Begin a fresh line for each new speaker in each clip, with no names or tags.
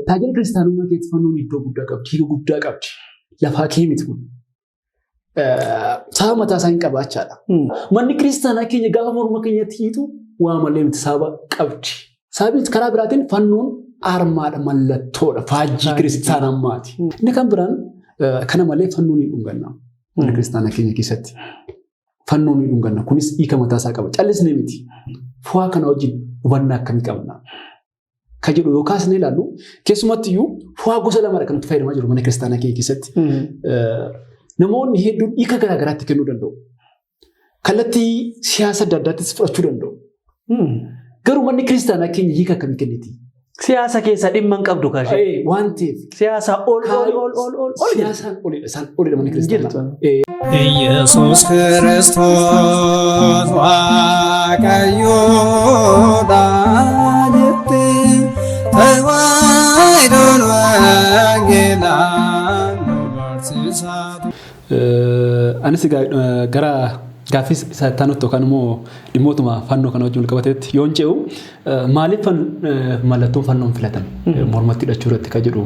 Tajaajila kiristaanummaa keessatti fannoon iddoo guddaa qabdi, hiika guddaa qabdi. Lafaa kee miti kun. Sababa mataa isaa hin qabaachaadha. Manni kiristaanaa keenya gaafa morma keenyatti hiitu waa malee miti, sababa qabdi. Sababni karaa biraatiin fannoon armaadha, mallattoodha, faajjii kiristaanummaati. Inni kan biraan kana malee fannoon hin dhunganna. Mana kiristaanaa keenya keessatti. Fannoon hin dhunganna. Kunis hiika mataa isaa qaba. Callisnee miti. Fu'aa kana wajjin hubannaa akkamii qabna? Ka jedhu yoo kaasnee ilaallu, keessumatti iyyuu fu'aa gosa lamadha kan nuti fayyadamaa jiru mana kiristaanaa keenya keessatti. Namoonni hedduun hiika garaa garaatti kennuu danda'u. Kallattii siyaasa adda addaattis fudhachuu danda'u. Garuu manni kiristaanaa keenya hiika akkamii kenniti?
Siyaasa keessa dhimma hin qabdu kaashee.
Waan ta'eef.
Siyaasa ol ol ol ol ol ol.
Siyaasaan olidha. Isaan olidha manni kiristaanaa.
Iyesuus Kiristoos Waaqayyoodha jettee Tawaahidoon wangeelaan nu barsiisaa.
Anis egaa gara gaaffii isa itti aanutti yookaan immoo dhimmootuma fannoo kana wajjin wal qabateetti yoon ce'u, maaliif mallattoon fannoon filatame mormatti hidhachuu irratti kan jedhu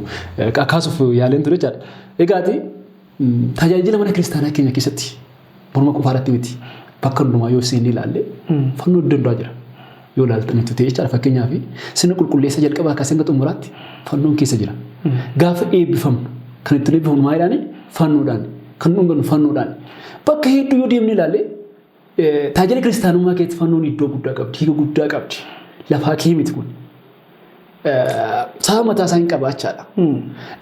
kaasuuf yaaleen ture jechaadha. Egaati, tajaajila mana kiristaanaa keenya keessatti morma qofaa irratti miti, bakka hundumaa yoo seennee ilaalle fannoo iddoo hundaa jira. Yoo ilaaltan nuti ta'e jechaadha, fakkeenyaaf sirna qulqulleessa jalqabaa kaasee hanga xumuraatti fannoon keessa jira. Gaafa eebbifamnu kan ittiin eebbifamnu maaliidhaani? Fannoodhaan. Kan dhungannu fannoodhaan. Bakka hedduu yoo deemne ilaalle, tajaajila kiristaanummaa keessatti fannoon iddoo guddaa qabdi, hiika guddaa qabdi. Lafaa kee miti kun. Sababa mataa isaa hin qabaachaadha.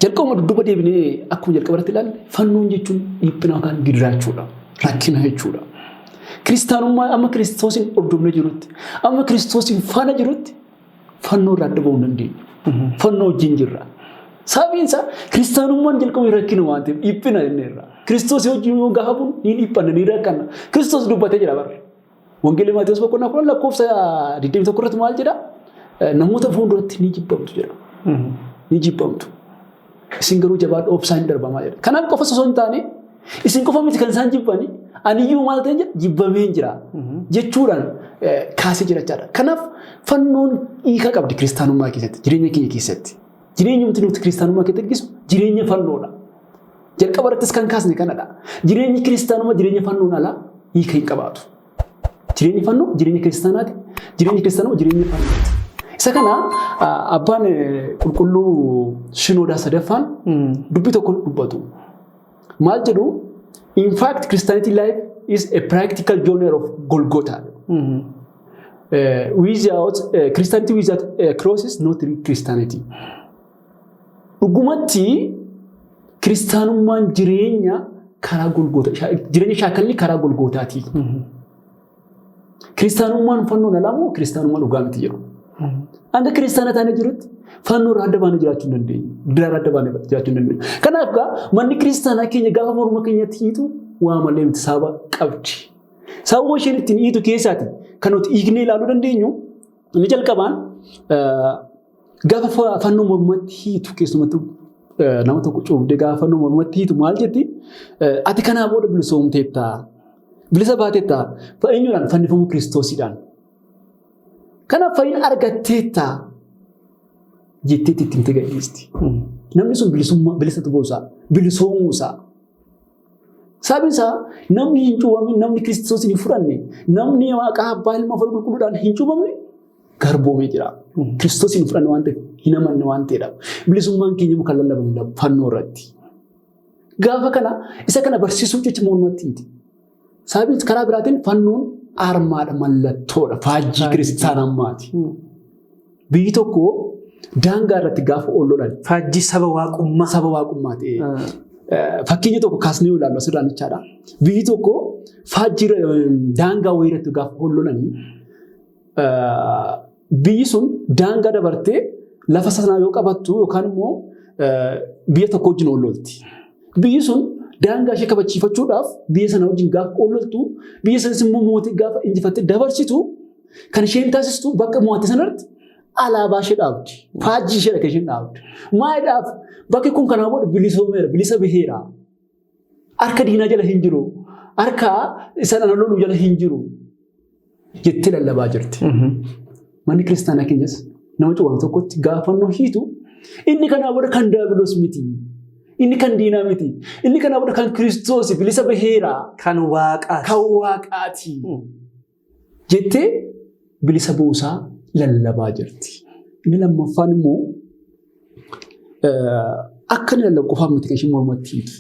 Jalqabuma dudduuba deebinee akkuma jalqaba irratti ilaalle, fannoon jechuun dhiphina yookaan gidiraa jechuudha. Rakkina jechuudha. Kiristaanummaa amma Kiristoosiin hordofnee jirutti, amma Kiristoosiin faana jirutti fannoo irraa adda ba'uu hin dandeenyu. Fannoo wajjin jirra. Sababiin isaa kiristaanummaan jalqabuma rakkina waan ta'eef dhiphina jenneerra. Kiristoosii wajjin yoo gaafa buunu ni dhiphanna, ni rakkanna. Kiristoos dubbatee jira barra. Wangeelli Maatiyus boqonnaa 10 lakkoofsa 21 irratti maal jedha? Namoota fuulduratti ni jibbamtu jedha. Ni jibbamtu. Isin garuu jabaadhu, obsaan hin darbamaa jedha. Kanaaf qofa osoo hin taane, isin qofa miti kan isaan jibbani, aniyyuu maal ta'e jedha, jibbameen jira jechuudhaan kaasee jira jechaadha. Kanaaf fannoon hiika qabdi kiristaanummaa keessatti, jireenya keenya keessatti. Jireenyumti nuti kiristaanummaa keessatti argisu jireenya fannoodha. Jalqaba irrattis kan kaasne kanadha. Jireenyi kiristaanummaa jireenya fannoon alaa hiika hin qabaatu. Jireenyi fannoo jireenya kiristaanaati. Jireenyi kiristaanummaa jireenya fannooti. Isa kana abbaan qulqulluu Shinoodaa sadaffaan dubbii tokko dubbatu. Maal jedhu? "In fact, Christianity life is a practical journey of Golgotha. Without Christianity without cross is not Christianity." Dhugumatti kiristaanummaan jireenya karaa Golgoota, jireenya shaakalli karaa Golgootaati. Kiristaanummaan fannoon alaa moo kiristaanummaa dhugaa miti jedhu. Hanga kiristaana taanee jirutti fannoo irraa adda baanee jiraachuu hin dandeenyu. Gidiraa irraa adda baanee jiraachuu hin dandeenyu. Kanaaf gaa manni kiristaanaa keenya gaafa morma keenyatti hiitu waa malee miti, sababa qabdi. Sababa isheen ittiin hiitu keessaati kan nuti hiiknee ilaaluu dandeenyu inni jalqabaan, gaafa fannoo mormatti hiitu, keessumattuu nama tokko cuubdee gaafa fannoo mormatti hiitu maal jetti? Ati kanaa booda bilisoomteetta. Bilisa baateetta. Eenyuudhaan? Fannifamuu Kiristoosiidhaan. Kanaaf fayyina argatteetta jetteetti ittiin gadhiisti. Namni sun bilisummaa, bilisa ta'uu, bilisoomuu isaa. Sababni isaa namni hin cuubamin, namni Kiristoos hin fudhanne, namni maqaa Abbaa, Ilma, Hafuura Qulqulluudhaan hin cuubamne garboomee jira. Kiristoos hin fudhanne waan ta'eef, hin amanne waan ta'eedha. Bilisummaan keenya immoo kan lallabamu fannoo irratti. Gaafa kana isa kana barsiisuuf jecha mormatti hiiti. Sababiin karaa biraatiin fannoon armaadha, mallattoodha, faajjii kiristaanummaati. Biyyi tokko daangaa irratti gaafa ol lolan.
Faajjii saba waaqummaa.
Saba waaqummaa ta'e. Fakkeenya tokko kaasnee yoo ilaallu asirraan jechaadha. Biyyi tokko faajjii daangaa wayii irratti gaafa ol lolanii, biyyi sun daangaa dabartee lafa sanaa yoo qabattu yookaan immoo biyya tokko wajjin ol lolti. Biyyi sun daangaa ishee kabachiifachuudhaaf biyya sana wajjin gaafa ol loltu, biyya sanas immoo mootii gaafa injifattee dabarsitu, kan isheen taasistu bakka mo'atte sanarratti alaabaa ishee dhaabdi. Faajjii ishee kan isheen dhaabdu. Maaliidhaaf? Bakki kun kanaa booda bilisoomeera, bilisa baheera. Harka diinaa jala hin jiru. Harka isa ana lolu jala hin jiru jettee lallabaa jirti. Manni kiristaanaa keenyas nama cuuphame tokkotti gaafa fannoo hiitu
Inni kanaa booda kan Diyaabiloos miti. Inni kan diinaa miti. Inni kanaa booda kan Kiristoos bilisa baheera.
Kan Waaqaati.
Kan Waaqaati. Jettee bilisa buusaa lallabaa jirti. Inni lammaffaan immoo akka inni lallabu qofaaf miti kan isheen mormatti hiitu.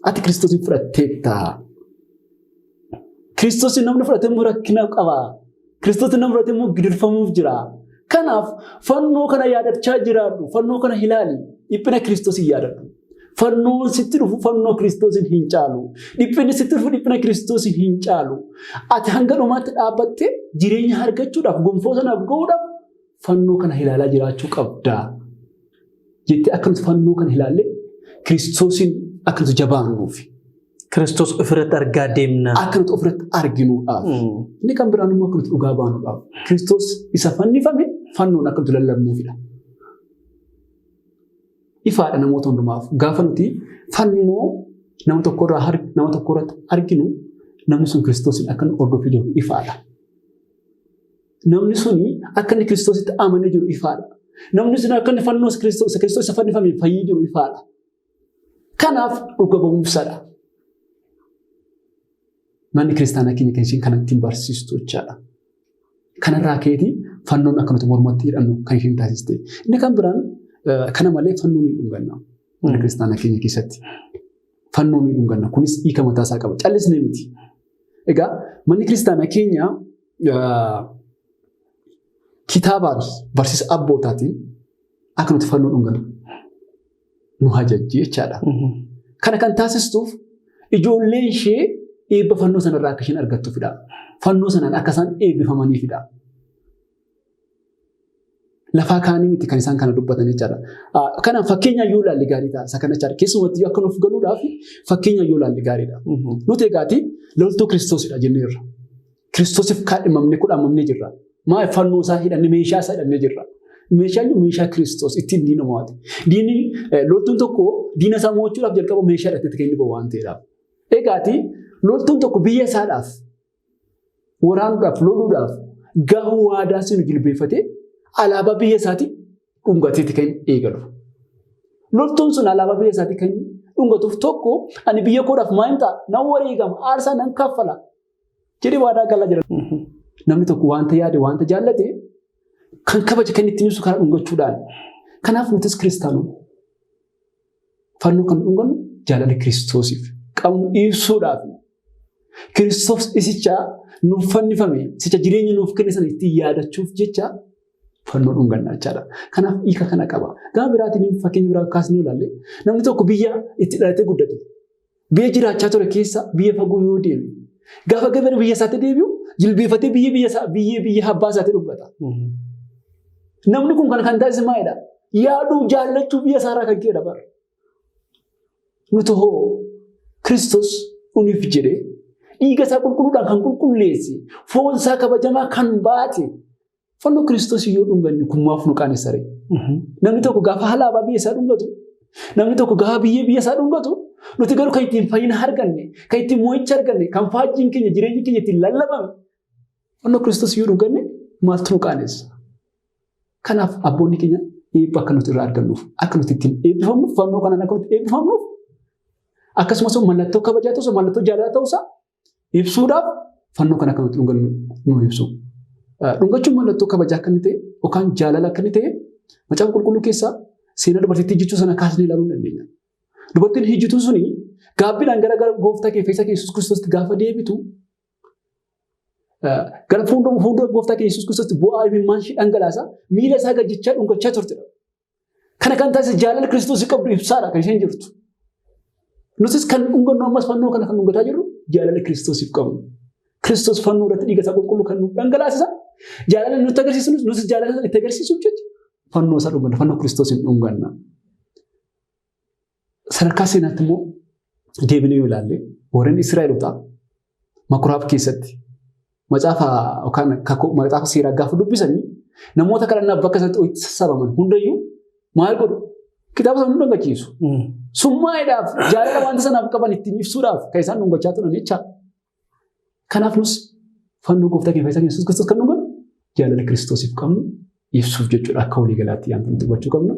Ati Kiristoosiin fudhatteetta. Kiristoosiin namni fudhate immoo rakkina qaba. Kiristoosiin namni fudhate immoo gidirfamuuf jira. Kanaaf fannoo kana yaadachaa jiraadhu. Fannoo kana ilaali. Dhiphina Kiristoosiin yaadadhu. Fannoon sitti dhufu fannoo Kiristoosiin hin caalu. Dhiphinni sitti dhufu dhiphina Kiristoosiin hin caalu. Ati hanga dhumaatti dhaabbattee jireenya argachuudhaaf, gonfoo sanaaf ga'uudhaaf fannoo kana ilaalaa jiraachuu qabda. Jettee akka nuti fannoo kana ilaallee Kiristoosiin akka nuti jabaannuuf.
Kiristoos ofirratti argaa deemna.
Akka nuti ofirratti arginuudhaaf. Inni kan biraan immoo akka nuti dhugaa baanuudhaaf. Kiristoos isa fannifame fannoon akka nuti lallabnuufidha. Ifaadha namoota hundumaaf. Gaafa nuti fannoo nama tokkorraa nama tokkorratti arginu, namni sun Kiristoosiin akka inni hordofee jiru ifaadha. Namni suni akka inni Kiristoositti amanee jiru ifaadha. Namni sun akka inni fannoo Kiristoos Kiristoos isa fannifame fayyee jiru ifaadha. Kanaaf dhuga ba'umsadha. Manni kiristaanaa keenya kan isheen kana ittiin barsiistu jechaadha. Kanarraa ka'eeti fannoon akka nuti mormatti hidhannu kan isheen taasiste. Inni kan biraan, kana malee fannoo ni dhunganna. Mana kiristaanaa keenya keessatti. Fannoo ni dhunganna. Kunis hiika mataa isaa qaba. Callisnee miti. Egaa manni kiristaanaa keenya kitaabaan barsiisa abbootaatiin akka nuti fannoo dhungannu nu ajajji jechaadha. Kana kan taasistuuf ijoolleen ishee eebba fannoo sanarraa akka isheen argattuufidha. Fannoo sanaan akka isaan eebbifamaniifidha. Lafaa kaanii miti kan isaan kana dubbatan jechaadha. Kanaaf fakkeenya yoo ilaalle gaarii ta'a. Isa kana jechaadha. Keessumattuu akka nuuf galuudhaaf fakkeenya yoo ilaalle gaariidha. Nuti egaati loltuu Kiristoosidha jenneerra. Kiristoosiif kaadhimamnee kudhaamamnee jirra. Maal fannoo isaa hidhannee, meeshaa isaa hidhannee jirra. Meeshaan kun meeshaa Kiristoos ittiin diina mo'ate. Diinni, loltuun tokko diina isaa mo'achuudhaaf jalqaba meeshaa hidhatee kan inni bahu waan ta'eedhaaf. Egaati loltuun tokko biyya isaadhaaf waraanuudhaaf, loluudhaaf gaafa waadaa seenu jilbeeffatee alaabaa biyya isaatii dhungateeti kan eegalu. Loltuun sun alaabaa biyya isaatii kan dhungatuuf tokko, ani biyya koodhaaf maal ta'a, nan wareegama, aarsaa nan kaffala jedhee waadaa galaa jira. Namni tokko wanta yaade, wanta jaallate kan kabaje kan ittiin ibsu karaa dhungachuudhaan. Kanaaf nutis kiristaanonni fannoo kan dhungannu jaalala Kiristoosiif qabnu ibsuudhaaf, Kiristoos isicha nuuf fannifame, isicha jireenya nuuf kenne sana ittiin yaadachuuf jecha fannoo dhunganna jechaadha. Kanaaf hiika kana qaba. Gama biraatiin fakkeenya biraa kaasnee ilaalle, namni tokko biyya itti dhalatee guddate, biyya jiraachaa ture keessa biyya fagoo yoo deeme, gaafa gara biyya isaatti deebi'u jilbeeffatee biyya biyya isaa biyya biyya abbaa isaatti dhungata. Namni kun kan taasise maalidha? Yaaduu jaallachuu biyya isaarraa kan ka'edha bara. Nuti hoo Kiristoos uniif jedhee dhiiga isaa qulqulluudhaan kan qulqulleesse, foon isaa kabajamaa kan baate, fannoo Kiristoos yoo dhunganne kun maaf nu qaanessa ree? Namni tokko gaafa alaabaa biyya isaa dhungatu, namni tokko gaafa biyya biyya isaa dhungatu, nuti garuu kan ittiin fayyina arganne, kan ittiin mo'icha arganne, kan faajjiin keenya, jireenyi keenya ittiin lallabame fannoo Kiristoos yoo dhunganne maaltu nu qaanessa? Kanaaf abboonni keenya eebba akka nuti irraa argannuuf, akka nuti ittiin eebbifamnuuf, fannoo kanaan akka nuti eebbifamnuuf, akkasumas mallattoo kabajaa ta'uusaa, mallattoo jaalalaa ta'uusaa ibsuudhaaf fannoo kana akka nuti dhungannu nu ibsu. Dhungachuun mallattoo kabajaa akka inni ta'e yookaan jaalala akka inni ta'e Macaafa Qulqulluu keessaa seenaa dubartittii ejjituu sana kaasnee ilaaluu dandeenya. Dubartiin ejjituun suni gaabbiidhaan gara gooftaa kee fayyisaa kee Yesuus Kiristoositti gaafa deebitu, gara fuuldura gooftaa keenya Yesuus Kiristoositti bu'aa imimmaan ishee dhangalaasa, miila isaa gajjichaa dhungachaa turtedha. Kana kan taasise jaalala Kiristoos qabdu ibsaadha kan isheen jirtu. Nutis kan dhungannu, ammas fannoo kana kan dhungataa jirru jaalala Kiristoosiif qabnu. Kiristoos fannoo irratti dhiiga isaa qulqulluu kan nuuf dhangalaasisa. Jaalala nutti agarsiisu, nutis jaalala itti agarsiisuuf jecha fannoo isaa dhunganna, fannoo Kiristoosiin dhunganna. Sadarkaa seenaatti immoo deebinee yoo ilaalle, warreen Israa'elotaa makuraaf keessatti macaafa yookaan macaafa seeraa gaafa dubbisanii, namoota kadhannaaf bakka isaatti walitti sassaabaman hundayyuu maal godhu? Kitaaba sana dhungachiisu. Summaa'eedhaaf jaalala wanta sanaaf qaban ittiin ibsuudhaaf kan isaan dhungachaa turan jechaadha. Kanaaf nus fannoo gooftaa keenya fayyisaa Yesuus Kiristoos kan dhungannu jaalala Kiristoosiif qabnu ibsuuf jechuudha, akka walii galaatti yaanta nuti hubachuu qabnu.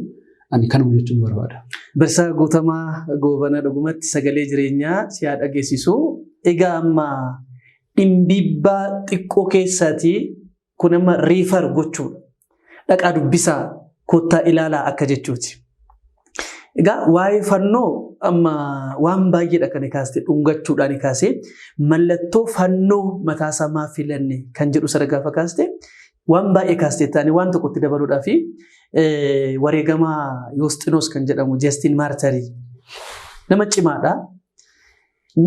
Ani kanuma jechuun barbaada.
Barsiisaa Guutamaa Goobanaa dhugumatti sagalee jireenyaa si haa dhageessisu. Egaa amma dhimbiibbaa xiqqoo keessaatii kun amma refer gochuudha. Dhaqaa dubbisaa kottaa ilaalaa akka jechuuti. Egaa waa'ee fannoo amma waan baay'eedha kan kaaste dhungachuudhaan kaasee mallattoo fannoo mataasaa maaf filanne kan jedhu sana gaafa kaaste waan baay'ee kaastee ta'anii waan tokkotti dabaluudhaa fi wareegamaa Yoosxinoos kan jedhamu Justin Martyr nama cimaadha.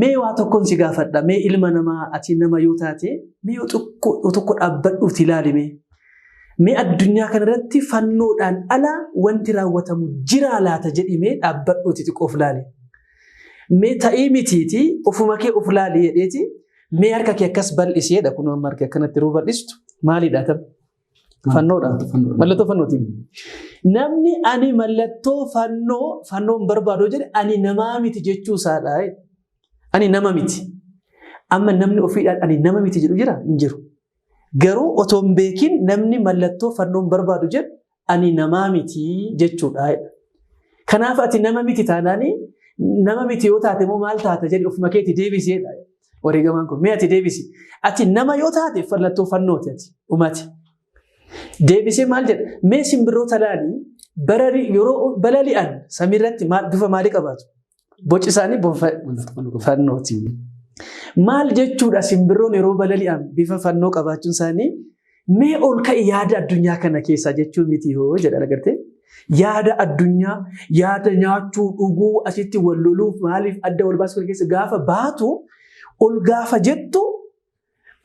Mee waa tokkoon si gaafadha. Mee ilma namaa ati nama yoo taate mee yoo tokko dhaabbadhuuti ilaali mee. Mee addunyaa kanarratti fannoodhaan ala wanti raawwatamu jiraa laata jedhimee dhaabbadhuuti xiqqoo of ilaali. Mee ta'ii mitiiti ofuma kee of ilaali jedheeti mee harka kee akkas bal'isi jedha kun amma harka akkanatti yeroo bal'istu maalidha tam? Fannoodha. Mallattoo fannooti. Namni ani mallattoo fannoo fannoon barbaadu jedhe ani namaa miti jechuu isaadha. Ani nama miti. Amma namni ofiidhaan ani nama miti jedhu jira? Hin jiru. Garuu otoo hin beekin namni mallattoo fannoon barbaadu jedhu ani namaa miti jechuudha. Kanaaf ati nama miti taanaani nama miti yoo taate immoo maal taata jedhi ofuma keetii deebisi jedha. Wareegamaan kun mee ati deebisi. Ati nama yoo taate mallattoo fannooti ati dhumati. Deebisee maal jedha? Mee simbirroota laali yeroo balali'an samiirratti bifa maalii qabaatu? Boci isaanii fannooti. Maal jechuudha simbirroon yeroo balali'an bifa fannoo qabaachuun isaanii mee ol ka'i yaada addunyaa kana keessaa jechuu miti hoo jedha agartee. Yaada addunyaa, yaada nyaachuu, dhuguu, asitti wal loluuf maaliif adda wal baasuu keessa gaafa baatu ol gaafa jettu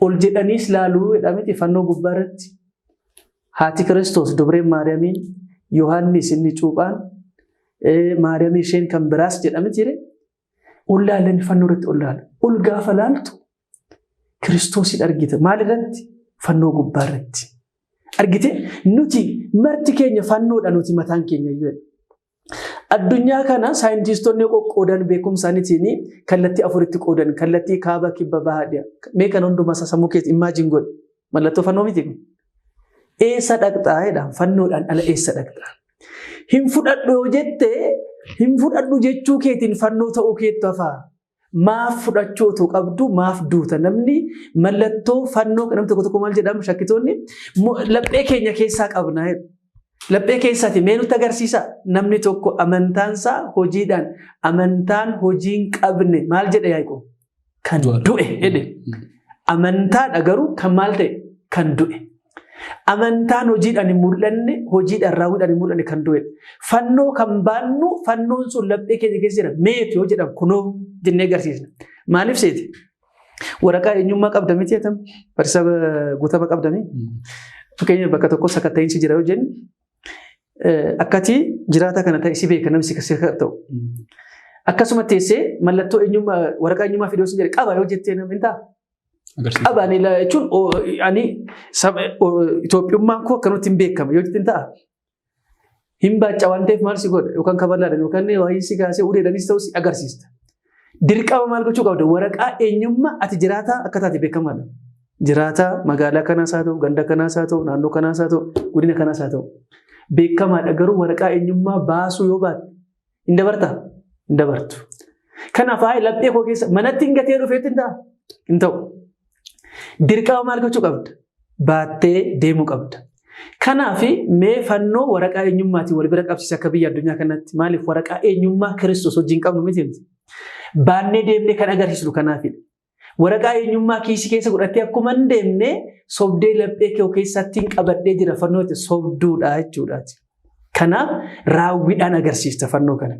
ol jedhaniis laaluu jedha miti fannoo gubbaa irratti. Haati Kiristoos dubreen Maariyaamiin Yohaannis inni cuuphaan Maariyaam isheen kan biraas jedhame jire ol laalanii fannoo irratti ol laalu. Ol gaafa laaltu Kiristoosin argita. Maal irratti? Fannoo gubbaa irratti. Argite nuti marti keenya fannoodha nuti mataan keenya iyyuu. Addunyaa kana saayintistoonni qoqqoodan beekumsa isaaniitiin kallattii afuritti qoodan kallattii kaaba kibba bahaa dhiya. Mee kan hundumaa sammuu keessa imagine godhi. Mallattoo fannoo miti kun. Eessa dhaqxaa jedha fannoodhaan ala eessa dhaqxaa? Hin fudhadhu yoo jette hin fudhadhu jechuu keetiin fannoo ta'uu keettu hafaa. Maaf fudhachuu otoo qabdu maaf duuta namni mallattoo fannoo namni tokko tokko maal jedhamu shakkitoonni laphee keenya keessaa qabna. Laphee keessaati mee nutti agarsiisa namni tokko amantaansaa hojiidhaan amantaan hojii hin qabne maal jedhe Yaaqoob kan du'e jedhe amantaadha garuu kan maal ta'e kan du'e. Amantaan hojiidhaan hin mul'anne hojiidhaan raawwiidhaan hin mul'anne kan du'e. Fannoo kan baannu fannoon sun laphee keenya keessa jira meetu yoo jedhamu kunoo jennee agarsiisna. Maaliif seeti? Waraqaa eenyummaa qabda miti jedhama. Barsiisaa guutama qabda miti. Fakkeenya bakka tokko sakatta'iinsi jira yoo jennu akkati jiraata kana ta'e si beeka namni si ta'u. Akkasuma teessee mallattoo eenyummaa waraqaa eenyummaa fiduu si jedhe qaba yoo jettee namni hin ta'a. Qaba ani jechuun ani Itoophiyummaan koo akkanumatti hin beekama yoo jettee hin ta'a. Hin baacca waan ta'eef maal si godha yookaan kaballaadhaan yookaan waayii si kaasee uleedhaanis ta'u si agarsiista. Dirqama maal gochuu qabda? Waraqaa eenyummaa ati jiraataa akka taate beekamaadha. Jiraataa magaalaa kanaas haa ta'u, ganda kanaas haa ta'u, naannoo kanaas haa ta'u, godina kanaas haa ta'u. Beekamaadha garuu waraqaa eenyummaa baasuu yoo baatte hin dabartaa? Hin dabartu. Kanaaf hayi laphee koo keessa manatti hin gatee dhufeetti hin ta'a? Hin ta'u. Dirqama maal gochuu qabda? Baattee deemuu qabda. Kanaaf mee fannoo waraqaa eenyummaatiin wal bira qabsiisa akka biyya addunyaa kanatti. Maaliif waraqaa eenyummaa Kiristoos wajjin qabnu miti miti. Baannee deemnee kan agarsiisnu kanaafidha. Waraqaa eenyummaa kiisii keessa godhattee akkuma hin deemne sobdee laphee kee keessatti hin qabadhee jira fannoo itti sobduudha jechuudhaati. Kanaaf raawwiidhaan agarsiista fannoo kana.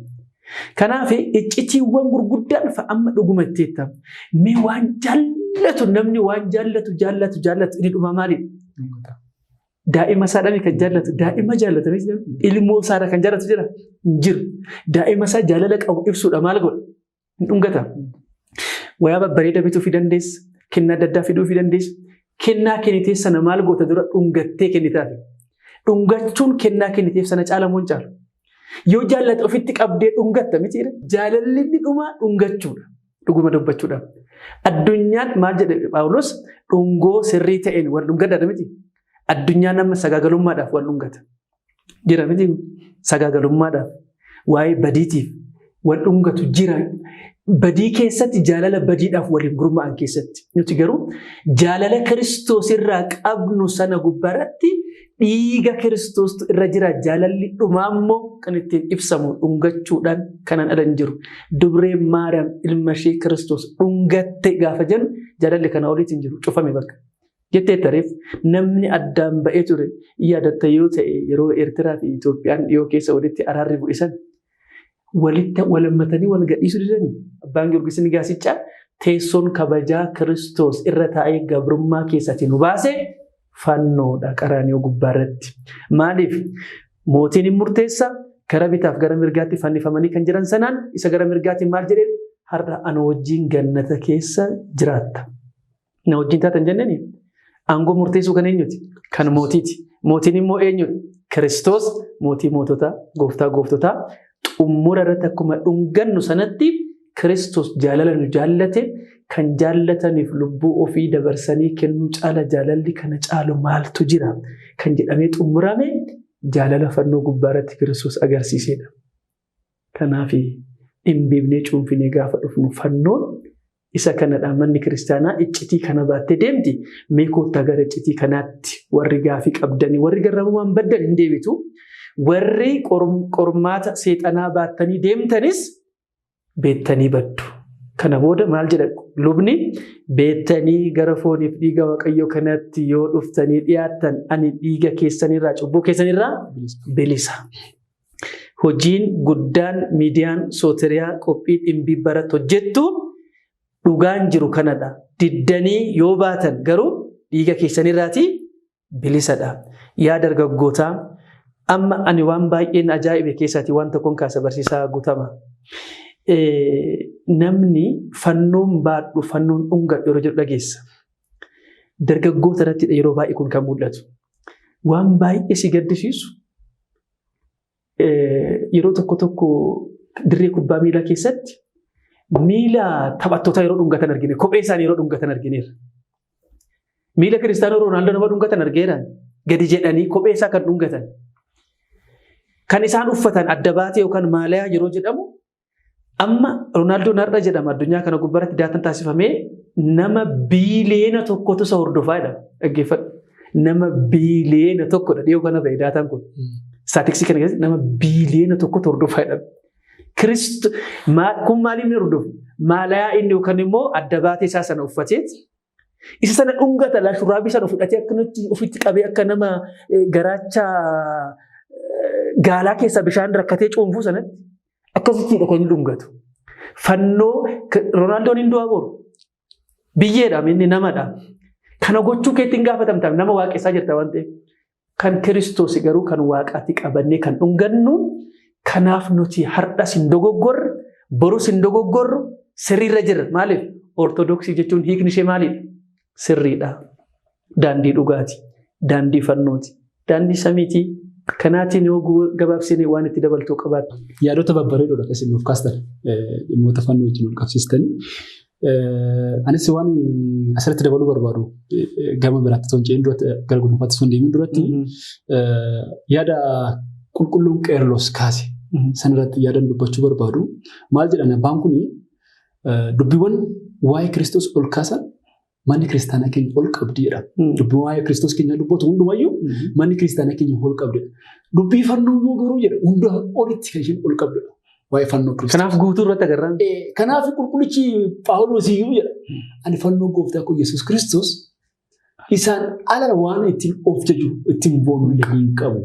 Kanaaf iccitiiwwan gurguddaan amma dhuguma itti hittamu. Mee waan jaallatu namni waan jaallatu jaallatu jaallatu inni dhuma maalidha? Daa'ima isaadhaan kan jaallatu daa'ima jaallata ilmoo isaadha kan jaallatu jira hin jiru. Daa'ima isaa jaalala qabu ibsuudha maal godha? Hin dhungata. Wayaa babbareeda bituu fi dandeessa. Kennaa adda addaa fiduu fi dandeessa. Kennaa kennitee sana maal goota dura dhungattee kennitaaf. Dhungachuun kennaa kenniteef sana caala moo hin caalu? Yoo jaallate ofitti qabdee dhungatta mitiidha. Jaalalli inni dhumaa dhungachuudha. Dhuguma dubbachuudhaaf. Addunyaan maal jedhe Phaawulos dhungoo sirrii ta'een wal dhungadhaadha miti. Addunyaan amma sagaagalummaadhaaf wal dhungata. Jira miti sagaagalummaadhaaf, waa'ee badiitiif wal dhungatu jira. Badii keessatti jaalala badiidhaaf waliin gurmaa'an keessatti. Nuti garuu jaalala Kiristoos irraa qabnu sana gubbaarratti dhiiga Kiristoostu irra jira. Jaalalli dhumaa immoo kan ittiin ibsamu dhungachuudhaan kanan ala hin jiru. Dubreen Maariyaam ilma ishee Kiristoos dhungatte gaafa jennu jaalalli kana oliitti hin jiru. Cufame bakka. Jetteetta reef namni addaan ba'ee ture yaadatta yoo ta'e yeroo Eertiraa fi Itoophiyaan dhiyoo keessa walitti araarri bu'e san walitti walammatanii wal gadhiisuu didanii abbaan Giyoorgis inni Gaasiccaa teessoon kabajaa Kiristoos irra taa'ee gabrummaa keessatti nu baase fannoodha qaraaniyoo gubbaarratti. Maaliif mootiin hin murteessa gara bitaaf gara mirgaatti fannifamanii kan jiran sanaan isa gara mirgaatiin maal jedheen har'a ana wajjin gannata keessa jiraatta. Na wajjin taatan jenneni aangoo murteessuu kan eenyuti? Kan mootiiti. Mootiin immoo eenyudha? Kiristoos mootii moototaa, gooftaa gooftotaa. Xumura irratti akkuma dhungannu sanatti Kiristoos jaalala nu jaallate kan jaallataniif lubbuu ofii dabarsanii kennuu caala jaalalli kana caalu maaltu jira kan jedhamee xumurame jaalala fannoo gubbaa irratti Kiristoos agarsiisedha. Kanaaf dhimbiibnee cuunfinee gaafa dhufnu fannoon isa kanadha. Manni kiristaanaa iccitii kana baattee deemti. Mee koottaa gara iccitii kanaatti warri gaafii qabdanii warri garramumaan baddan hin deebitu. Warri qormaata seexanaa baattanii deemtanis beettanii baddu. Kana booda maal jedha lubni beettanii gara fooniif dhiiga Waaqayyoo kanatti yoo dhuftanii dhiyaattan ani dhiiga keessanirraa cubbuu keessanirraa bilisa. Hojiin guddaan miidiyaan Sootiriyaa qophii dhimbii baratti hojjettu dhugaan jiru kanadha. Diddanii yoo baatan garuu dhiiga keessanirraatii bilisadha. Yaa dargaggootaa amma ani waan baay'een ajaa'ibe keessaatii waan tokkoon kaasa barsiisaa Guutama. Namni fannoon baadhu fannoon dhungadhu yeroo jedhu dhageessa. Dargaggoota irratti yeroo baay'ee kun kan mul'atu. Waan baay'ee si gaddisiisu yeroo tokko tokko dirree kubbaa miilaa keessatti miila taphattootaa yeroo dhungatan argine, kophee isaanii yeroo dhungatan argineerra. Miila Kiristaanoo Roonaaldoo nama dhungatan argeera. Gadi jedhanii kophee isaa kan dhungatan. Kan isaan uffatan adda baatee yookaan maalayaa yeroo jedhamu amma Roonaaldoon har'a jedhama addunyaa kana gubbaratti daatan taasifamee nama biiliyoona tokkotu isa hordofaa jedhama. Dhaggeeffadhu. Nama biiliyoona tokkodha dhiyoo kana ba'e daataan kun. Istaatiksii kana keessatti nama biiliyoona tokkotu hordofaa jedhama. Kirist kun maaliif inni hordofu? Maalayaa inni yookaan immoo adda baatee isaa sana uffateet isa sana dhungata laa shurraabii sana fudhatee akkanatti ofitti qabee akka nama garaacha gaalaa keessaa bishaan rakkatee cuunfuu sanatti akkasittiidha kan inni dhungatu. Fannoo Roonaaldoon hin du'aa boru. Biyyeedha inni namadha. Kana gochuu keetti hin gaafatamta nama waaqessaa jirta waan ta'eef. Kan Kiristoos garuu kan waaqaatti qabannee kan dhungannu kanaaf nuti har'as hin dogoggorre borus hin dogoggorru sirriirra jirra. Maaliif? Ortodoksii jechuun hiikni ishee maalidha? Sirriidha. Daandii dhugaati. Daandii fannooti. Daandii samiiti. Kanaatiin yoo gabaabsine waan itti dabaltuu qabaattu.
Yaadota babbareedoodha kan isin nuuf kaastan dhimmoota fannoo wajjin wal qabsiistanii. Anis waan asirratti dabaluu barbaadu gama biraatti osoo hin ce'in duratti gara gudunfaatti osoo hin deemin duratti yaada qulqulluun Qeerloos kaase sanarratti yaadan dubbachuu barbaadu. Maal jedhan abbaan kun dubbiiwwan waa'ee Kiristoos ol kaasan manni kiristaanaa keenya ol qabdi jedha. Dubbii waa'ee Kiristoos keenya dubbatu hundumayyuu manni kiristaanaa keenya ol qabdi. Dubbii fannoo immoo garuu jedha hunda olitti kan isheen ol qabdudha. Waa'ee fannoo Kiristoos.
Kanaaf guutuu irratti agarra.
Kanaaf qulqullichi Phaawulos iyyuu jedha. Ani fannoo gooftaa koo Yesuus Kiristoos isaan ala waan ittiin of jaju ittiin boonu illee hin qabu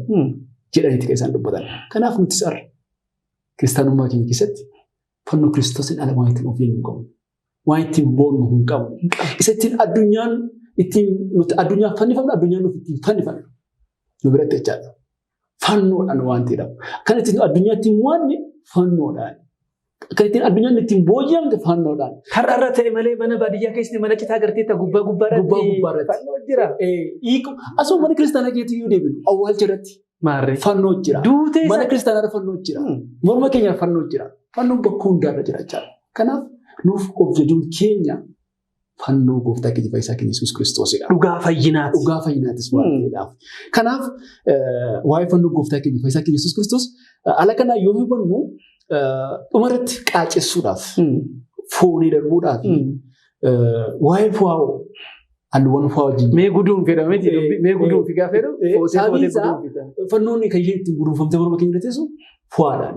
jedhaniiti kan isaan dubbatan. Kanaaf nutis har'a kiristaanummaa keenya keessatti fannoo Kiristoosiin ala waan ittiin of jaju hin qabnu. Waan ittiin boonnu hin qabnu. Isa ittiin addunyaan ittiin nuti addunyaaf fannifamnu addunyaan nuuf ittiin fannifamnu nu biratti jechaadha. Fannoodhaan waan ta'edha. Kan ittiin addunyaa ittiin mo'anne fannoodhaan. Kan ittiin addunyaan ittiin booji'amte fannoodhaan.
Har'a irra ta'e malee mana baadiyyaa keessatti mana citaa agarteetta gubbaa gubbaa irratti.
Gubbaa gubbaa irratti.
Fannoo jira.
Hiiku asuma mana kiristaanaa keessatti iyyuu deebinu awwaalcha irratti
Maarree.
fannoo jira.
Duutee
Mana kiristaanaa irra fannoo jira. Morma keenya irra fannoo jira. Fannoon bakka hundaarra jira jechaadha. Kanaaf nuuf of jajuun keenya Fannoo gooftaa keenya fayyisaa keenya Yesuus Kiristoosidha.
Dhugaa fayyinaati.
Dhugaa fayyinaatis waan ta'eedhaaf. Kanaaf waa'ee fannoo gooftaa keenya fayyisaa keenya Yesuus Kiristoos ala kanaa yoo hubannu dhumarratti qaacessuudhaaf foonii darbuudhaaf waa'ee fo'aa halluuwwan fo'aa wajjin.
Mee guduun fedha miti mee guduun fi gaafa jedhu footee footee guduun fida.
Fannoon kan isheen ittiin guduunfamtee morma keenya teessu fo'aadhaan.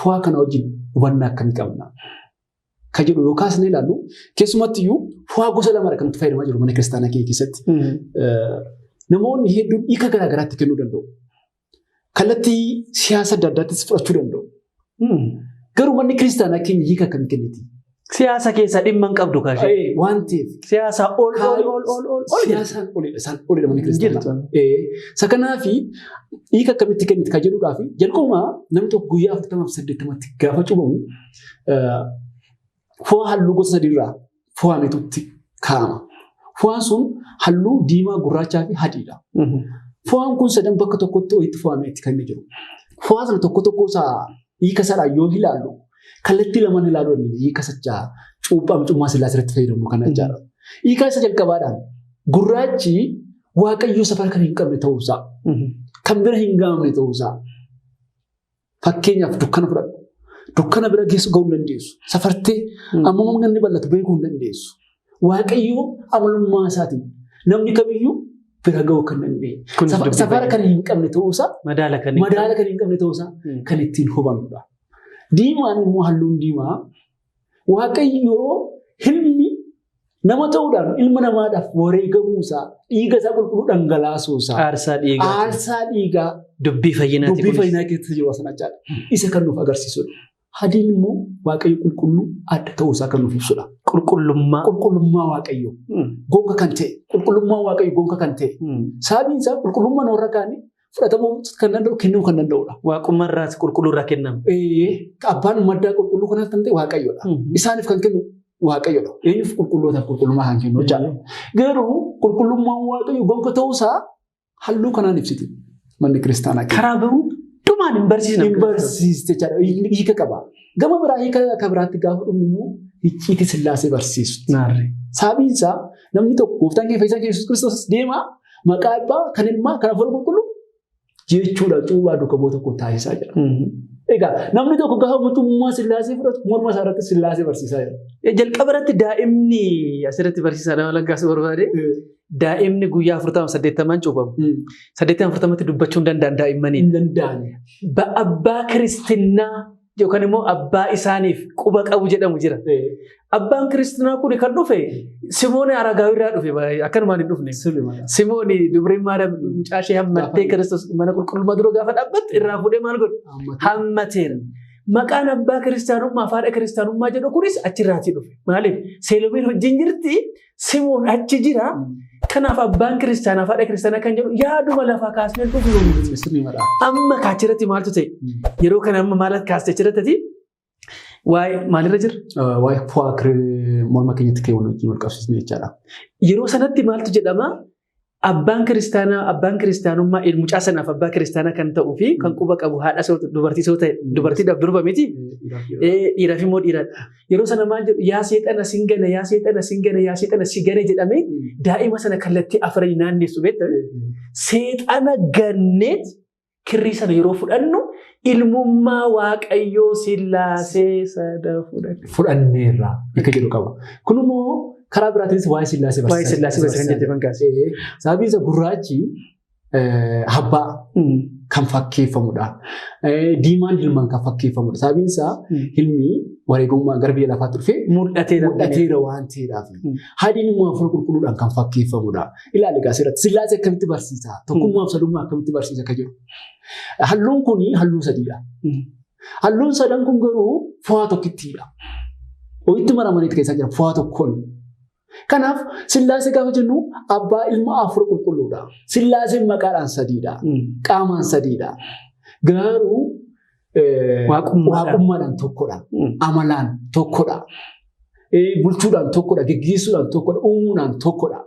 Fo'aa kana wajjin hubannaa akkamii qabna? Kan jedhu yoo kaasnee ilaallu keessumatti iyyuu fo'aa gosa lamadha kan nuti fayyadamaa jiru mana kiristaanaa keenya keessatti. Namoonni hedduun hiika garaa garaatti kennuu danda'u. Kallattii siyaasa adda addaattis fudhachuu danda'u. Garuu manni kiristaanaa keenya hiika akkamii kenniti?
Siyaasa keessaa dhimma hin qabdu kaashee.
Waan ta'eef.
Siyaasa ol ol ol ol ol ol.
Siyaasaan olidha. Isaan olidha manni kiristaanaa. Isa kanaafi hiika akkamitti kenniti kan jedhuudhaaf jalqabumaa namni tokko guyyaa 40 fi 80tti gaafa cuubamu fo'aa halluu gosa sadiirraa fo'ametutti kaa'ama. Fo'aan sun halluu diimaa, gurraachaa fi adiidha. Fo'aan kun sadan bakka tokkotti walitti fo'ameetti kan inni jiru. Fo'aa sana tokko tokko isaa hiika isaadhaan yoo ilaallu kallattii lamaan ilaaluu dandeenya. Hiika sachaa cuuphaa mucummaa sillaasee irratti fayyadamnu kana jechaadha. Hiika isa jalqabaadhaan gurraachi Waaqayyo safara kan hin qabne ta'uusaa, kan bira hin gahamne ta'uusaa. Fakkeenyaaf dukkana fudhadhu. Dukkana bira geessu gahuu hin dandeessu. Safartee amma amma inni bal'atu beekuu hin dandeessu. Waaqayyo amalummaa isaatiin namni kamiyyuu bira gahuu kan dandeenye. Safara kan hin qabne ta'uusaa,
madaala
kan hin qabne ta'uusaa kan ittiin hubannudha. Diimaan immoo halluun diimaa Waaqayyo ilmi nama ta'uudhaan ilma namaadhaaf wareegamuusaa, dhiiga isaa qulqulluu dhangalaasuusaa,
Aarsaa dhiigaa.
Aarsaa dhiigaa
Dubbii fayyinaati.
Dubbii fayyinaa keessa jiru sana jechaadha. Isa kan nuuf agarsiisudha. Adiin immoo Waaqayyo qulqulluu adda ta'uusaa kan nuuf ibsudha.
Qulqullummaa.
Qulqullummaa Waaqayyo gonka kan ta'e, qulqullummaa Waaqayyo gonka kan ta'e. Sababiin isaa qulqullummaan warra kaanii fudhatamuu kan danda'u, kennuu kan danda'udha.
Waaqummaarraas qulqulluurraa kennama.
Abbaan maddaa qulqulluu kanaaf kan ta'e Waaqayyodha. Isaaniif kan kennu Waaqayyodha. Eenyuuf? Qulqullootaaf qulqullummaa kan kennu jechaadha. Garuu qulqullummaan Waaqayyo gonka ta'uusaa halluu kanaan ibsiti manni kiristaanaa keenya.
Karaa hundumaan hin barsiisne.
Hin barsiiste jechaadha. Hiika qaba. Gama biraa hiika akka biraatti gaafa dhumnu immoo icciitii Sillaasee barsiistu. Sababiin isaa namni tokko gooftaan keenya fayyisaan keenya Yesuus Kiristoos deemaa maqaa abbaa kan ilmaa kan hafuura qulqulluu jechuudha cuuphaa duuka bu'oota tokko taasisaa jira. Egaa namni tokko gaafa mootummaa Sillaasee fudhatu morma isaa irratti Sillaasee barsiisaa jira.
Jalqaba irratti daa'imni asirratti barsiisaa nama lakkaasuu barbaade daa'imni guyyaa 40 80n cuuphamu. 80 40tti dubbachuu hin danda'an daa'immaniin.
Hin danda'an.
Abbaa kiristinnaa yookaan immoo abbaa isaaniif quba qabu jedhamu jira. Abbaan kiristinnaa kun kan dhufe Simoon Aragaawii irraa dhufe, akkanumaan hin dhufne. Simoon dubreen Maariyaam mucaa ishee hammattee Kiristoos mana qulqullummaa dura gaafa dhaabbattu irraa fuudhee maal godhe? Hammateera. Maqaan abbaa kiristaanummaa fi haadha kiristaanummaa jedhu kunis achirraatii dhufe. Maaliif? Seelomeen wajjin jirti, Simoon achi jira. Kanaaf abbaan kiristaanaa fi haadha kiristaanaa kan jedhu yaaduma lafaa kaasnee dhufnu. Amma kaachirratti maaltu ta'e? Yeroo kana amma maal kaastee achirratti waa'ee maalirra jira?
Waa'ee fo'aa morma keenyatti keewwannu wajjin wal qabsiisne jechaadha.
Yeroo sanatti maaltu jedhama? Abbaan kiristaanaa, abbaan kiristaanummaa mucaa sanaaf abbaa kiristaanaa kan ta'uu fi kan quba qabu haadha dubartii soo ta'e, dubartiidhaaf durba miti, dhiiraaf immoo dhiiradha. Yeroo sana maal jedhu? Yaa seexana sin gana, yaa seexana sin gana, yaa seexana si gane jedhamee daa'ima sana kallattii afranii naannessu beektaa. Seexana ganneet kirrii sana yeroo fudhannu ilmummaa Waaqayyoo Sillaasee sana fudhanne.
Fudhanneerra hiika jedhu qaba. Kun immoo karaa biraatiinis waa'ee Sillaasee
barsiisa. Waa'ee Sillaasee barsiisa kan jettee fankaase.
Sababiin isaa gurraachi abbaa kan fakkeeffamudha. Diimaan ilmaan kan fakkeeffamudha. Sababiin isaa ilmi wareegamummaa gara biyya lafaatti dhufee
mul'ateera
mul'ateera waan ta'eedhaaf. Adiin immoo hafuura qulqulluudhaan kan fakkeeffamudha. Ilaali egaa asirratti Sillaasee akkamitti barsiisa? Tokkummaa fi sadummaa akkamitti barsiisa kan jedhu. Halluun kun halluu sadiidha. Halluun sadan kun garuu fo'aa tokkittiidha. Walitti maramaniitti keessa jira fo'aa tokkoon. Kanaaf Sillaasee gaafa jennu abbaa, ilma, hafuura qulqulluudha. Sillaaseen maqaadhaan sadiidha. Qaamaan sadiidha. Garuu waaqummaadhaan tokkodha. Amalaan tokkodha. Bulchuudhaan tokkodha. Geggeessuudhaan tokkodha. Uumuudhaan tokkodha.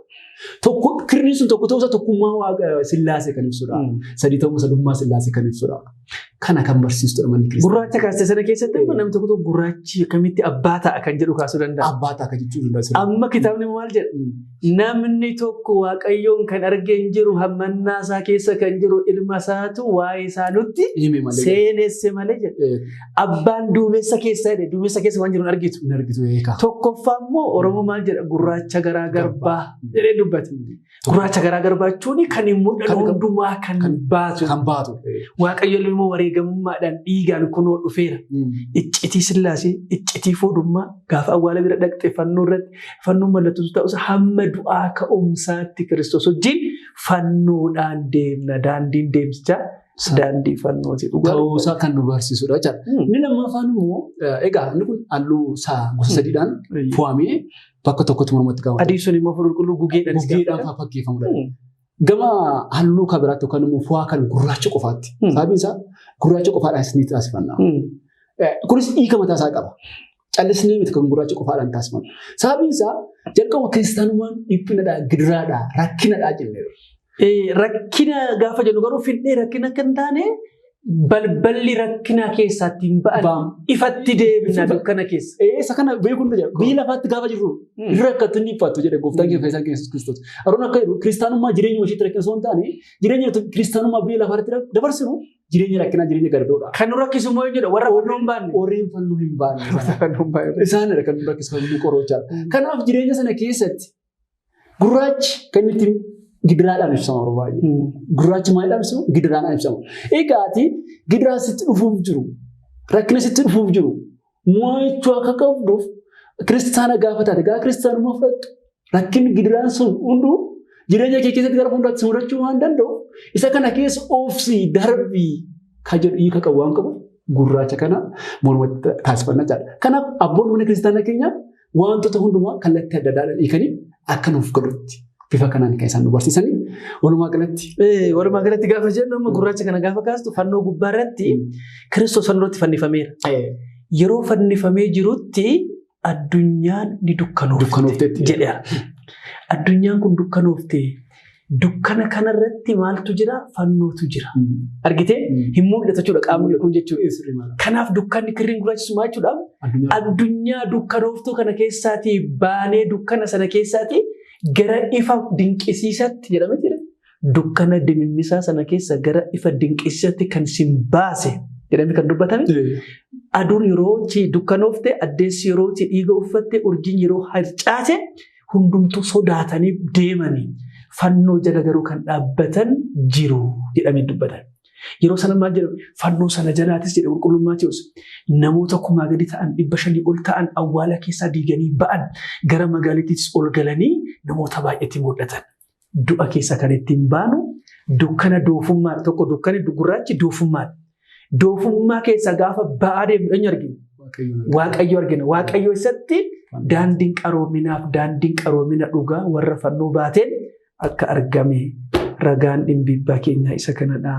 Tokko kirriin sun tokko ta'uusaa tokkummaa Waaqa Sillaasee kan ibsudha. Sadii ta'uu sadummaa Sillaasee kan ibsudha. Kana kan barsiistudha manni kiristaanaa.
Gurraacha kaaste sana keessatti immoo namni tokko tokko gurraachi akkamitti abbaa ta'a kan jedhu kaasuu danda'a.
Abbaa ta'a kan jechuu danda'a.
Amma kitaabni maal jedha? Namni tokko Waaqayyoon kan arge hin jiru, hammannaa isaa keessa kan jiru ilma isaatu waa'ee isaa nutti
Hime malee.
seenesse malee jedha. Abbaan duumessa keessa jedhe, duumessa keessa waan jiru hin argitu.
Hin argitu eegaa.
Tokkoffaa immoo Oromoo maal jedha? Gurraacha garaa garbaa jedhee dubbate. Gurraacha garaa garbaa jechuun kan hin mul'anne hundumaa kan baatu.
Kan baatu.
Waaqayyo immoo wareegamummaadhaan dhiigaan kunoo dhufeera. Iccitii Sillaasee, iccitii fuudhummaa gaafa awwaala bira dhaqxe fannoo irratti fannoon mallattoo ta'us hamma du'aa ka'umsaatti Kiristoos wajjin fannoodhaan deemna. Daandiin deemsichaa daandii fannooti.
Ta'uusaa kan nu barsiisudha jechaadha. Inni lammaffaan immoo egaa inni kun halluu isaa gosa sadiidhaan fo'amee bakka tokkotti mormatti kaawwatama.
Adii sun immoo qulqulluu gugeedhaan.
Gugeedhaan fakkeeffamudha. Gama halluu kan biraatti yookaan immoo fo'aa kan gurraacha qofaatti. Sababiin isaa gurraacha qofaadhaan ni taasifanna. Kunis hiika mataa isaa qaba. Callisnee miti kan gurraacha qofaadhaan taasifannu. Sababiin isaa jalqaba kiristaanummaan dhiphinadhaa, gidiraadhaa, rakkinadhaa jenneerra.
Rakkina gaafa jennu garuu fidhee rakkina akka hin taane balballi rakkinaa keessaa ittiin ba'an ifatti deebina dukkana keessa.
Isa kana beekuun ni jira. Biyya lafaatti gaafa jirru rakkatu ni dhiphattu jedhe gooftaan keenya fayyisaan keenya Yesuus Kiristoos. Aroon akka jedhu kiristaanummaa jireenya isheetti rakkina osoo hin taane jireenya kiristaanummaa biyya lafaatti dabarsinu jireenya rakkinaa jireenya gardoodha.
Kan nu rakkisu immoo eenyudha? Warra fannoo hin baanne.
Warreen fannoo hin baanne. Isaanidha kan nu rakkisu kan nu qoruu jechaadha. Kanaaf jireenya sana keessatti gurraachi kan ittiin gidiraadhaan ibsama yeroo baay'ee. Gurraachi maalidhaan ibsama? Gidiraadhaan ibsama. Egaati gidiraa sitti dhufuuf jiru, rakkina sitti dhufuuf jiru, mo'achuu akka qabduuf kiristaana gaafa taate gaafa kiristaanummaa fudhattu rakkinni gidiraan sun hunduu jireenya kee keessatti gara fuulduraatti si mudachuu waan danda'u isa kana keessa oofsii darbii kan jedhu hiika qabu waan qabuuf gurraacha kana mormatti taasifanna jechaadha. Kanaaf abboonni mana kiristaanaa keenyaa wantoota hundumaa kallattii adda addaadhaan hiikanii akka nuuf galutti bifa kanaan kan isaan nu barsiisanii walumaa galatti.
Walumaa galatti gaafa jennu amma gurraacha kana gaafa kaastu fannoo gubbaa irratti Kiristoos fannootti fannifameera. Yeroo fannifamee jirutti addunyaan ni dukkanoofte jedheera. Addunyaan kun dukkanoofte. Dukkana kanarratti maaltu jira? Fannootu jira. Argitee? Hin mul'atu jechuudha qaamni kun jechuudha. Kanaaf dukkanni kirriin gurraachisu maal jechuudha? Addunyaa dukkanooftuu kana keessaatii baanee dukkana sana keessaatii gara ifa dinqisiisatti jedhamee jira. Dukkana dimimmisaa sana keessa gara ifa dinqisiisatti kan sin baase jedhamee kan dubbatame. Aduun yeroo dukkanoofte, addeessi yeroo dhiiga uffatte, urjiin yeroo harcaate hundumtuu sodaatanii deemanii fannoo jala garuu kan dhaabbatan jiru jedhamee dubbatan. Yeroo sana maal jedhamu fannoo sana jalaatis jedhe qulqulluun Maatiyus namoota 1000 gadi ta'an 500 ol ta'an awwaala keessaa diiganii ba'an gara magaalittiitis ol galanii namoota baay'eetti mul'atan. Du'a keessa kan ittiin baanu dukkana doofummaa tokko dukkanni gurraachi doofummaadha. Doofummaa keessa gaafa ba'aa deemnu eenyu argina? Waaqayyo argina. Waaqayyo isatti daandiin qaroominaaf daandiin qaroomina dhugaa warra fannoo baateen akka argame ragaan dhimbiibbaa keenyaa isa kanadha.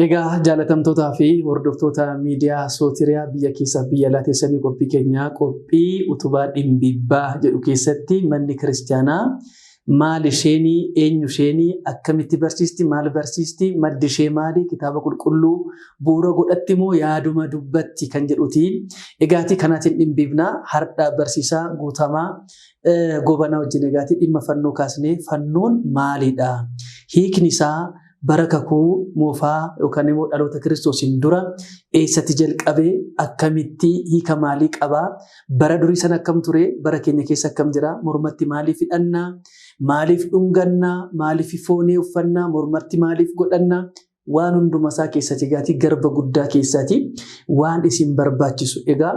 Egaa jaalatamtootaa fi hordoftoota miidiyaa Sootiriyaa biyya keessaa biyya alaa teessanii qophii keenyaa qophii utubaa dhimbiibbaa jedhu keessatti manni kiristaanaa maal isheenii, eenyu isheenii, akkamitti barsiisti, maal barsiisti, maddi ishee maali, kitaaba qulqulluu bu'uura godhatti moo yaaduma dubbatti kan jedhuti. Egaatii kanaatiin dhimbiibnaa har'a barsiisaa Guutamaa Goobanaa wajjin egaatii dhimma fannoo kaasnee fannoon maalidha? Hiikni isaa bara kakuu moofaa yookaan immoo dhaloota Kiristoosiin dura eessatti jalqabee akkamitti hiika maalii qabaa? Bara durii sana akkam ture? Bara keenya keessa akkam jira? Mormatti maaliif hidhannaa? Maaliif dhungannaa? Maaliif foonee uffannaa? Mormatti maaliif godhannaa? Waan hunduma isaa keessatti egaatii garba guddaa keessaati waan isin barbaachisu. Egaa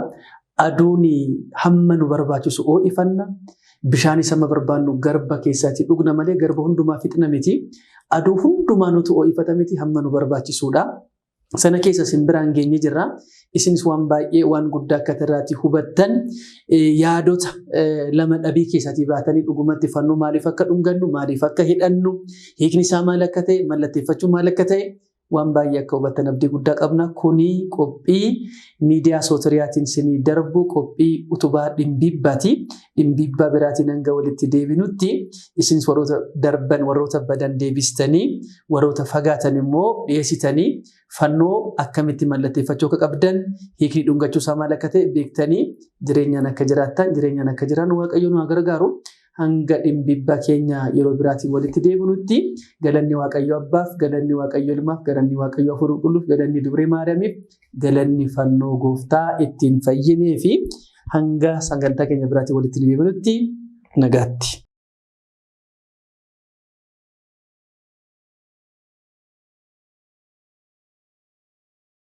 aduun hamma nu barbaachisu ho'ifanna. Bishaanis hamma barbaannu garba keessaati dhugna malee garba hundumaa fixna miti. Aduu hundumaa nutu ho'ifata miti hamma nu barbaachisuudha. Sana keessa isin biraan geenye jirra. Isinis waan baay'ee waan guddaa akka irraati hubattan yaadota lama dhabii keessaatii baatanii dhugumatti fannoo maaliif akka dhungannu, maaliif akka hidhannu, hiikni isaa maal akka ta'e, mallatteeffachuun maal akka ta'e Waan baay'ee akka hubattan abdii guddaa qabna. Kuni qophii miidiyaa Sootoriyaatiin isinii darbu qophii utubaa dhimbiibbaati. Dhimbiibbaa biraatiin hanga walitti deebinutti isin warroota darban warroota badan deebistanii warroota fagaatan immoo dhiyeessitanii fannoo akkamitti mallatteeffachuu akka qabdan hiikni dhungachuu isaa maal akka ta'e beektanii jireenyaan akka jiraattan jireenyaan akka jiran Waaqayyo nu haa gargaaru. Hanga dhimbiibbaa keenya yeroo biraatiin walitti deebinutti galanni Waaqayyo Abbaaf, galanni Waaqayyo Ilmaaf, galanni Waaqayyo Hafuura Qulqulluuf, galanni Dubree Maariyaamiif, galanni fannoo gooftaa ittiin fayyinee fi hanga sagantaa keenya biraatiin walitti deebinutti nagaatti.